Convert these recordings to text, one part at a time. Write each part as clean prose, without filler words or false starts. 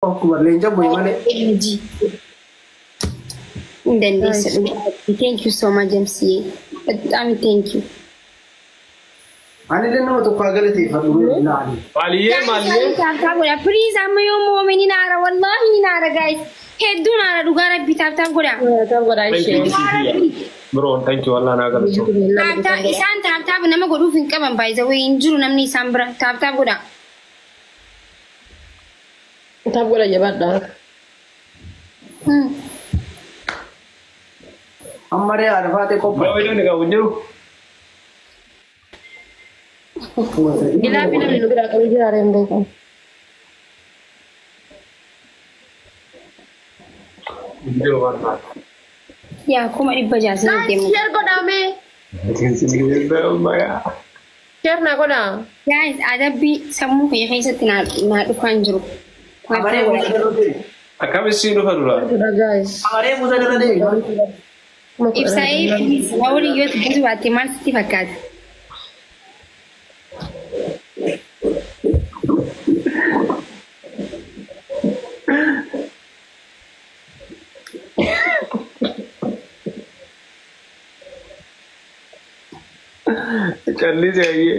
Akkuma leenca bu'e malee. Energy. Hin dandeessa dhugaa. Thank you so much, MCA. በጣም thank you. Ani illee nama tokko haa galateeffadhu ilaali. Maaliyyee maaliyyee. Tap tap godha. Please, amma yoo moome ni naara. Wallahi ni naara, guys. Hedduu naara, dhugaa rabbi, tap tap godha. Tap godhaa Thank you. ishee. Bro, thank you. Wallah naa galatoom. Tap tap, isaan tap tap nama godhuuf hin qaban, by the way, hin jiru namni isaan bira. Tap tap godha. Tap godha, jabaadha. Amma ree haadha faatee qophaa'e. Yoo idoon qabu hin jiru. Gilaafi namni nu biraa qabu jira hin beeku. Hin jiru wallah. Yaa 600,000 sin deemu. Share godhaa mee. Share naa godhaa. Guys, adabbii sammuu kiyya keessatti naa naa dhufaa hin jiru. Tap tap Amaree godha. buusa irra deemi. Akkamitti dhufa dura? Godhaa, guys. Amaree buusa irra deemi. Ibsaa'ee, please, na waliin yoo dubbatu baatte maal sitti fakkaata? Callisee ayyee.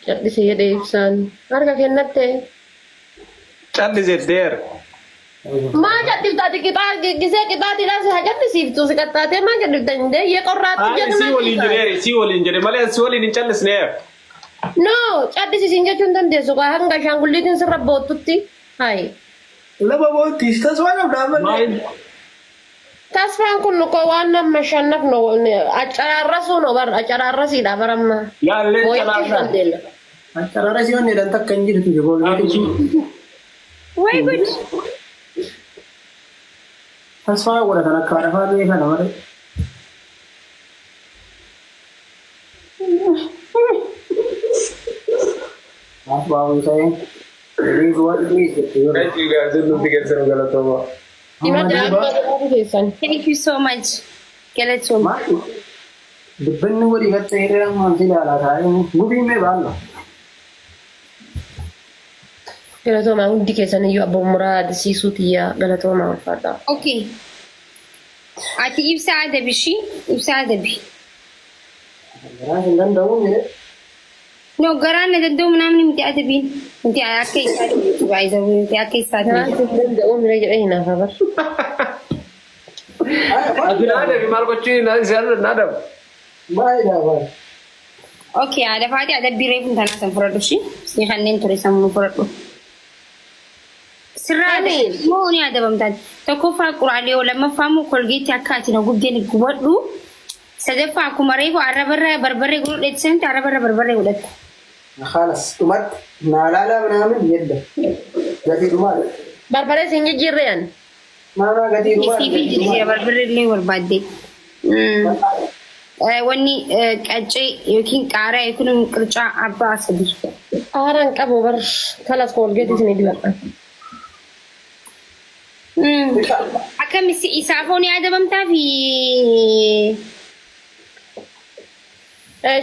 Callisee jedhee ibsaan. Harka kennatte. Callisee deer. Maa callistaa? Qixaa gisee qixaatiidhaan si haa callisiiftu, si qaxxaatee maa callifta hin deeyyee qorraatti jedhu. Si waliin jedhee, si waliin jedhe malee si waliin hin callisneer. No, callisiisin jechuu hin dandeessu kaa hanga ashaangulliitiin sirra boottutti. Hayi. Lama boottis tasfaa qabdaa malee. Maal? Tasfaan kun koo waan nama shannaf no accaraarrasuu no bar accaraarrasiidha baramma. Yaallee Mooyachuu calaarraa. dandeenya. Accaraara si onnee dhan takka hin jirtu jiru. Way good. Tasfaa godhatan akka haadha faatee kana malee. Maaf baa'uu ta'ee. Thank you, guys. Nuti keessan galatooma. Hima keessan. Thank you so much. Galatoom. Maali? Dubbanni walii galtee hiriira wanti ilaalaa taa'ee gubiin mee baalla. Galatoomaa hundi keessan iyyuu, abbo muraa adisiisuu tiyyaa, galatoomaa, ulfaadha. Okay. Ati ibsa adabi ishii, ibsa adabi. Garaan hin danda'u jedhe. No, garaan na danda'u namni miti adabiin. Miti akka isaati miti, baay'ee miti akka isaati. Garaan sin danda'u mira jedhee hinaafa bar. Ati na adabi, maal gochuu na adabu. Baay'ee baay'ee. Okay, haadha faati, adabbii reefu tanaa san fudhadhu ishii. Si kanneen ture sammuu fudhadhu. Sirraa moo ni adabamtaati. Tokkoffaa quraalee, lammaffaa immoo Colgate akka ati na gubdeen gubadhu. Sadaffaa akkuma reefu arrabarra barbarree godhadhu sanatti arrabarra barbarree godhatta. خلاص dhumatti naa laalaa ምናምን የለም gatii dhumaa. Barbaree sin jijjiirreen. Maanaa gatii dhumaa. Siif jijjiira barbarree illee barbaadde. Wanni qaccee yookiin qaaraa yookiin qircaa abbaa sadii. Aaraan qabu bar kalas Colgate isin dibadha. Akkamitti isaafoo ni adabamtaa fi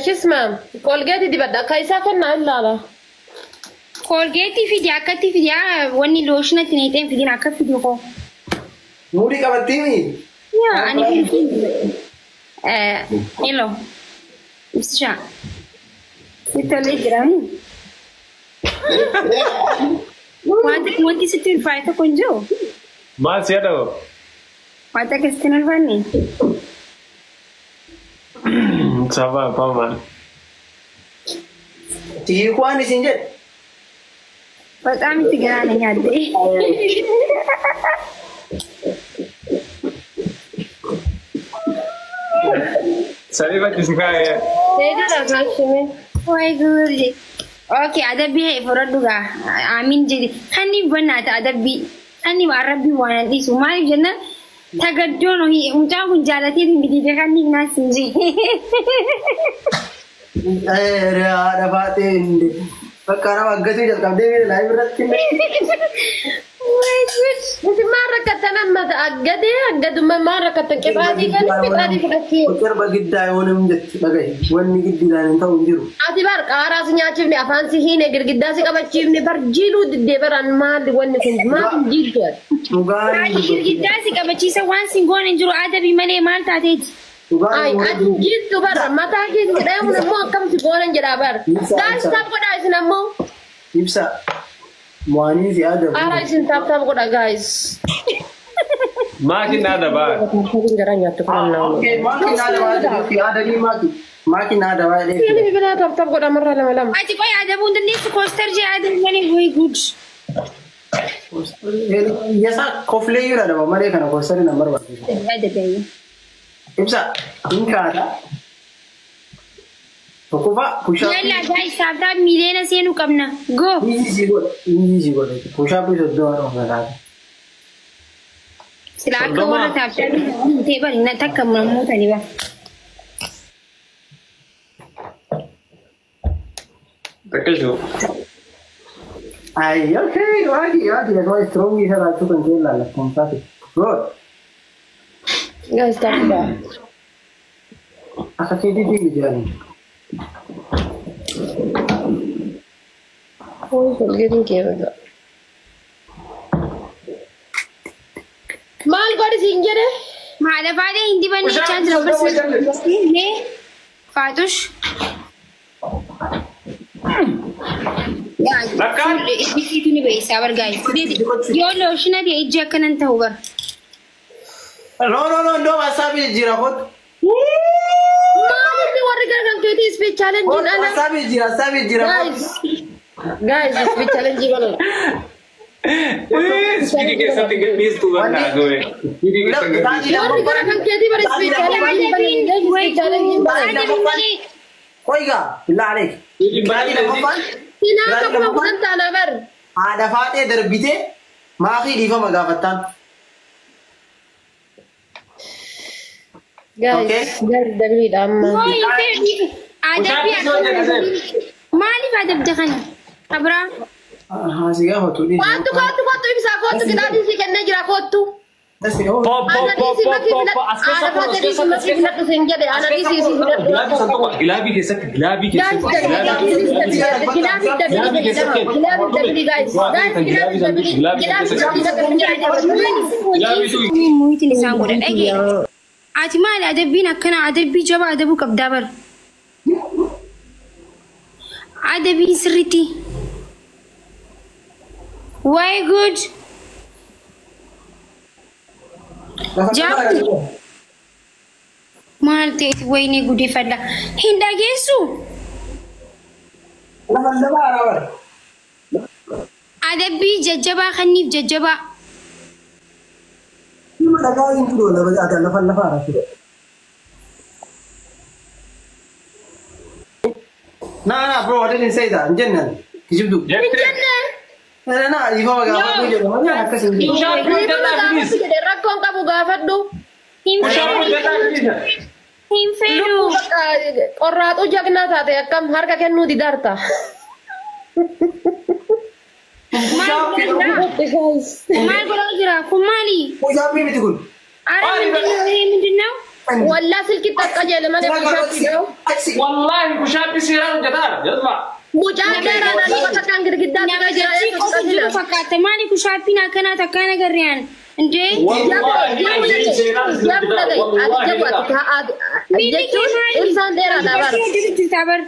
Shisma Colgate dibadha akka isaa kennaa ilaala. Colgate fidi, akkatti fidi, wanni lotionatti neexeen fidin, akka fidi koo. Muudii qabattiimi. Yaa ani fidi. Hello. Ibsishaa. Sitti tolee jiraami. Wanti sitti ulfaate tokko hin jiru. Maal si adabu? Wanta akkasitti hin ulfaanne. Saba pamaan. Tiikwaan isin jedhe. በጣም itti garaa na nyaadde. Sanii bakki si kaa'ee. Eegala kaashime. Way guurri. Okay, adabbii fudhadhu gaa. Amiin jedhi. Kanni bannaata adabbii. Kanni waan rabbii waan hin dhiisu. Maaliif jennaan tagaddoon mucaan kun jaalatee hin bitite kanni naas hin jee. Haadha faatee. Bakka nama aggatuu jalqabdee live irratti. Way good. Isin maal rakkattan amma aggadee aggadummaa maal rakkattan qixaatii kan qixaatii fudhachii. Qirba giddaa yoonum jetti dhagahi. Wanni giddiidhaan hin ta'u hin jiru. Ati bar qaaraa si nyaachifne, afaan si hiine, girgiddaa si qabachiifne, bar jiiluu diddee baraan maali wanni kun maal hin jiiltu ati? Dhugaan Ati girgiddaa si qabachiisa waan sin goone hin jiru adabii malee maal taateeti? Ay, Dhugaan ati jiiltu bara mataa keessa jedhamu immoo akkam si goonan jedhaa bara. Ibsa, Guys, ibsa. Tap godhaa isin ammoo. Ibsa. Mo'anii si adabu. Qaaraa isin tap tap godha, guys. Maatiin na adabaa. Garaa nyaattu kun naa. Okay, maatiin adabaa jedhu adabii maaki. Maatiin adabaa jedhee. Inni bibilaa tap tap godha marra lama lama. Ati qoy adabuu hin dandeessu koostar jee adabii malee way good. Yasa koflee yoo adaba malee kana koostari nan barbaachisu. Adabii. Ibsa hin kaata. Tokkoffaa push-up. Yalla guys, tap tap miiliyoona seenuu qabna. Go. Easy si godha. Easy si godha. Push-up 30 dhufa taate. Sila akka 30. Warra tap tap ta'e bari na takka namootani ba. Takkishu. Ay, okay, waaki, waaki, that's strong isa laachuu kan kee ilaalla. Taate. Good. Guys, tap godha. Akka keetiitti hin jirani. Oy, kolgeetiin kee godha. Maal godhi siin jedhe? Haadha faadhee hin dibanne jechaa jira barsiisa. Mee Faatush. Lakkaan. Ibisiitu ni beeksisaa bar guys. Yoo looshina ta'e ijji akkanan ta'u bar. No, no, no, no, wasaabii jira kottu. Maal inni warri gara kan keetii speed challenge ala? Wasaabii jira, wasaabii jira Guys, kottu. guys, speed challenge kana. Speed keessatti gadhiistuu bandaa goe. Speed keessatti gadhiistuu. Warri gara kan keetii bara speed challenge banan, speed challenge banan. Adabii malee. Qoygaa, billaa aleek. Qixaatii lammaffaan. Sinaa 10,000 taana bar. Haadha faadhee darbitee maakii dhiifama gaafattaan. Guys, guys, dabliidha amma. Yoo hin fedhu adabbii akkana. Maaliif adabda kana? Abraa. Haa si gaafatu dhiisi. Kottu, kottu, kottu, ibsaa kottu, qixaatiin si kennee jira, kottu. Pop pop Ana pop dhiisi pop makii pop filadhu. as keessa Ana kun as faate dhiisi keessa as makii keessa. filadhu siin jedhe. Ana dhiisi si filadhu. Glove santuqa glove keessatti glove Guys, keessatti glove double fayyadama. Glove double, guys. Guys, glove double. Glove double. Muhiitiin isaan godha dhagee. Ati maali adabbiin akkana adabbii jabaa adabuu qabdaa bar. Adabbiin sirriitti. Why good? Jaabu. Maal ta'eeti wayinii guddifadha. Hin dhageessu. Lafa lafa haaraa bara. Adabbii jajjabaa kanniif jajjabaa. Nama dhagaa hin jiru lafa lafa lafa haaraa. Na na bro, I didn't say that. Hin jennaan. Kijibdu. Jettee. Na na dhiifama gaafadhu jedhu malee akkas hin jiru. Push-up hojjedhaa please. Jedhe rakkoon qabu gaafadhu. Hin Push-up fedhu. hojjedhaa please. Hin fedhu. Lubbuu bakka qorraaxuu jagnaa taate akkam harka kennuu didaarta. Maal godhaa jira? Kun maali? Push-up miti kun. Ara ምንድን ነው? Wallaa silkitti akka jedhe malee push-up dha'u. Wallaahi push-up seeraan hojjetaa jazba. Mucaan dheeraadhaan bakka kan girgiddaa Nama jechi qofa jiru fakkaata. Maali push-upiin akkanaa takkaan agarreen? Indee? Wallaahi seeraan hojjetaa. Wallaahi. Jechuun ibsaan dheeraadha bara. Jirta bar.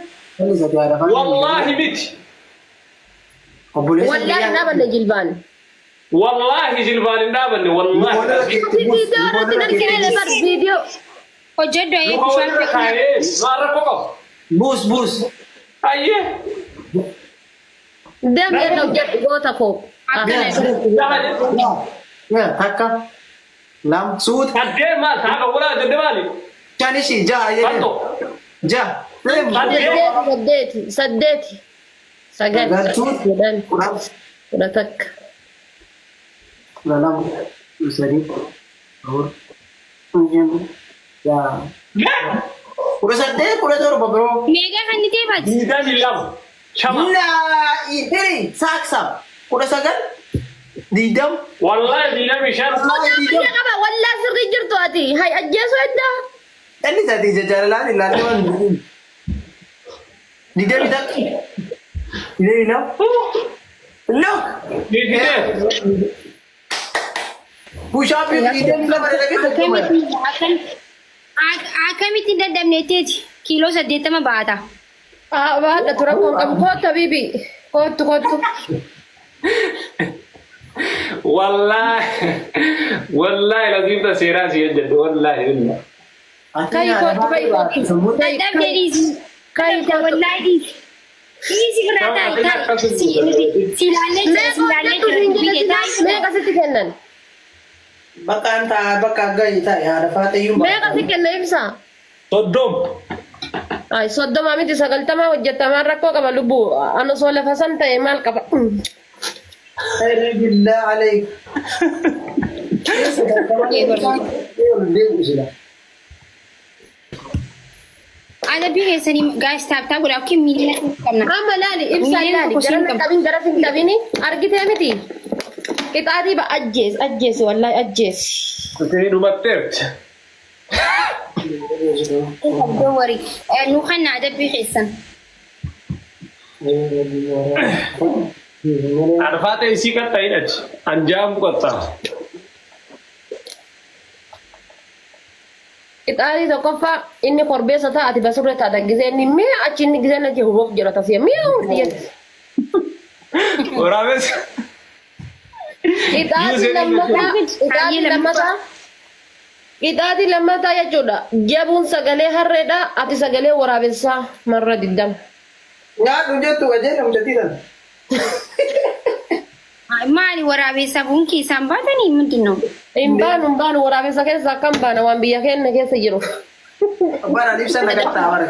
Wallaahi miti. Obboleessa Wallaa hin dhaabanne jilbaan. Wallaahi jilbaan hin dhaabanne wallaahi. Viidiyoo irratti argine bar viidiyoo. Hojjedhu ayyee Luka walirra push-up. kaa'ee maal rakkoo qabu? Buus buus. Ayyee. Deemee hojjedhu goota koo. Akkana. Jaha jechuun. Takka. Lama. Suuta. Saddee maal ta'a walaa jette maali? Shanishi jaha jedhee. Fanto. Jaha. Saddeeti, saddeeti, saddeeti. Sagal, Sagal, 10, 10, 11. 12, 13, 14, 15, 16, 18, 17 bro. Meeqa kan ni teefati? 22. Shama. Laa hiri saaksa 19 20. Wallahi 25. Biyya qaba wallaa sirrii jirtu ati. Hay ajjeesuu eddaa. Inni sadii jajaalalaan ilaalee waan 21. 22. Look. Diidee. Push-up 22 dalagee Akkamitti hin dadhabne teeti kiiloo 80 baata. Baadha tura kun qabu kootta bibi koottu koottu. Wallahi wallahi laziimta seeraa si hojjedhu wallahi billah. Kai kootu kai kootu. Dadhabne dhiisi. Kai kootu. Wallahi dhiisi. Dhiisi biraa taa'i taa'i. Si ilaallee jira si ilaallee jira biyya taa'i. Meeqa sitti kennan? Bakka ta'a bakka gahi taa'e haadha faaxeyyuun Meeqa si kenna ibsa? 30. Ay 30 miti 90 hojjetamaan rakkoo qaba lubbuu. Ani osoo lafa san ta'e maal qaba? Billah alayk. Adabbii keessanii gaas taaptaa godha yookiin miila qabna. Amma laali ibsa laali gara hin qabin gara hin qabini argitee miti. Qixaatii ba ajjees ajjees wallahi ajjees. Isin dhumatteerti. Don't worry. Nu kana adabbii keessan. Arfaate isii qaxxa'in achi. Anjaamu qaxxaa. Qixaatii tokkoffaa inni korbeessa ta'a ati basurree taata gisee inni mi'a achi inni giseen achi huboof jira tasee mi'a hundi jetti. Waraabessi. Qixaatii lammataa qixaatii lammataa qixaatii lammataa jechuudha. Jabuun sagalee harreedha ati sagalee waraabessaa marra 20. Nyaadhu jettu qajeela mucattii sana. Maali waraabessaa bunkii isaan baatanii ምንድን ነው? Hin baanu hin baanu waraabessa keessa akkam baana waan biyya keenya keessa jiru. Bara ibsa nagattaa bara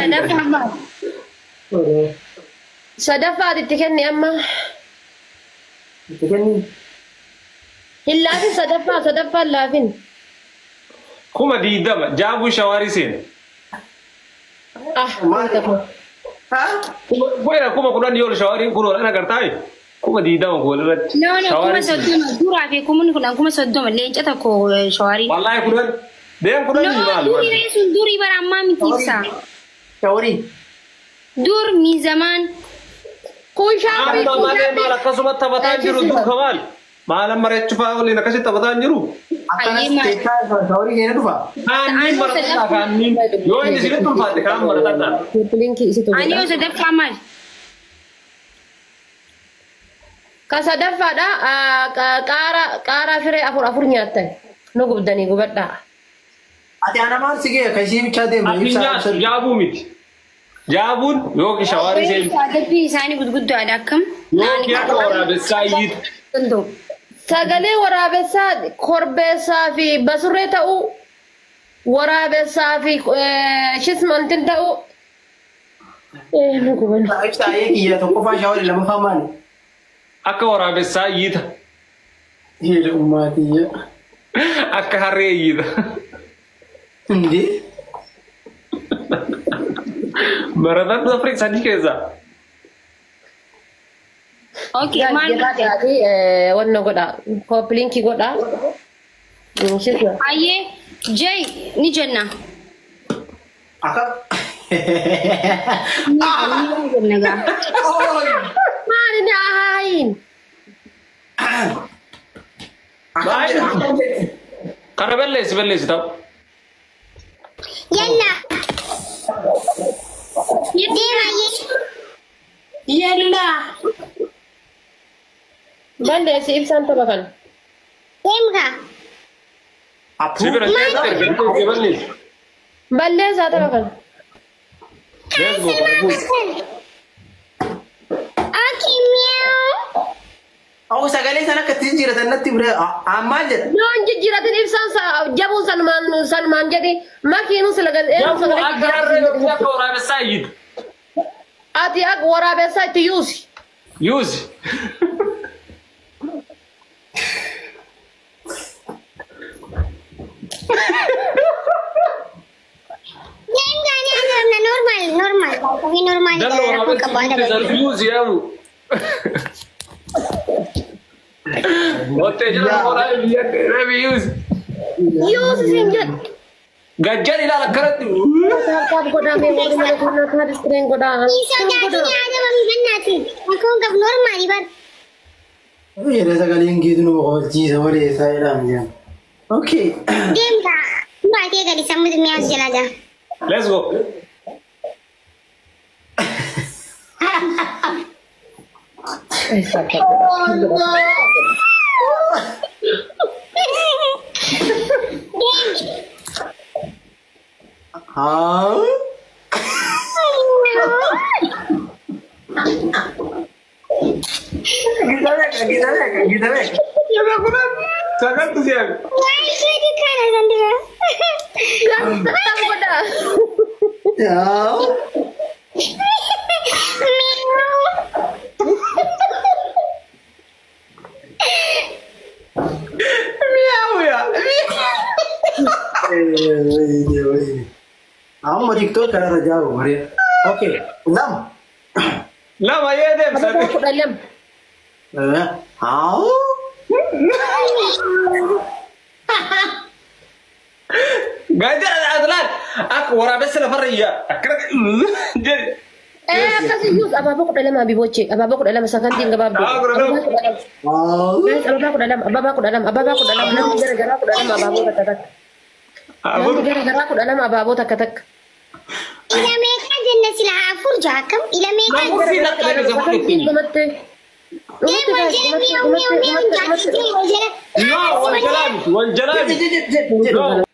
Sadaffaa maali? Sadaffaa ati itti kenni amma. Itti kenni. Hin laafin sadaffaa sadaffaa hin laafin. 20,000 jaabuu shawaarii seena. Ah Ha? Bueno, 10,000 yoo shawaariin kun ol agartaa? 20,000 kun irratti. No no 30,000 duraa fi 10,000 30,000 leenca tokko shawaarii. Wallahi 10 deem 10 No maal? durii sun durii bara ammaa miti ibsa. Shawarii. Dur mi zaman. Kun shaappii Amma kun malee maal shaappii. akkasumatti taphataa jiru dur kamaal? Maal amma reechu fa'aa waliin akkasitti taphataa hin jiru? Akkanas teekkaa shawarii keenya dhufa. Kaanniin maratadhaa kaanniin. Yoo inni isinitti ulfaate kaan maratadhaa. Linkii isitu Ani godha. yoo sadaffaa maali? Ka sadaffaadha qaara firee 4 4 nyaattan nu gubdanii gubadhaa. Ati ana maal si gee kan ishee bichaa deemu Ati nyaatu jaabuu miti. Jaabuun yookiin shawaarii seenu. Adabbii isaanii gurguddaadha akkam? Yookiin akka waraabessaa iyyiitti. Danda'u. Sagalee waraabessaa korbeessaa fi basurree ta'uu waraabessaa fi shismantin ta'uu. Nu guban. Ibsa ayyee kiyya tokkoffaa shawarii lammaffaa maali? Akka waraabessaa iyyiita. Hira ummaatiyya. Akka harree iyyiita. Indee? Marataan Afrikaa sadii keessaa. Okay maal godhe? Wanna godha koopilinkii godha. Shisma. Ayyee jay ni jenna. Akka. Ni jenna gaa. Maali ni ahaayin? Baay'ee. Kana balleessi balleessi ta'u. Yalla. Deema Yalla. Balleessi ibsaan tapha kana. Deemka. Si bira keessa balleessi. Balleessaa tapha kana. Let's go. Okay meow. Awwa sagalee sana akka itti jijjiiratan natti bira ammaal jedha. Yoo hin jijjiiratin ibsaan jabuun sanumaan sanumaan jedhi makiinuu sila gad eenyu Jaabuu akka harree yookiin akka waraabessaa iyyiita. Ati akka waraabessaa itti yuusi. Yuusi. Deemka ni asirra normal normal. Normal. Siyaamu. Ottee jala horaa biyya reebi yuus. Yuus isin jedhu. Gajjal ilaala akkanatti. Taap godhaa mee warri mana kanaa taap iskiriin godhaa. Isa nyaatiin yaadamanii bannaati. Akkoon qab normaali bar. Yeroo sagaleen keetu nu boqochiisa malee isaa jedhamu jedhama. Okay. Deemta. Baatee gadi sammuu mi'aas jala jira. Let's go. Haa. Gita beeka. Yeroo kunan sagaltu siyaami. Waayee kana sandira. Taap godhaa. Haa. Mi'aawu yaa. Amma TikTok kanarra jaaru bareeda. Okay. Lama. Lama yee deemsa. Abaaboo 12. Haa. Gajjal Adlaan akka waraabessa lafarra iyyaa akkana jedhe. Akkasii yuus abaaboo 12 bibochee abaaboo 12 sagantiin gabaabduu. Abaaboo 12. Abaaboo 12 abaaboo 12 abaaboo 12 namni gara garaa 12 abaaboo takka takka. Namni gara garaa 12 abaaboo takka takka. Ila meeqa jenna sila afur jaakam ila meeqa. Afur fi lakkaa isa Sagantiin dhumatte. Deem wal jala mi'aawu mi'aawu mi'aawu jaakii wal jala. No, wal jalaa miti wal jalaa miti. No.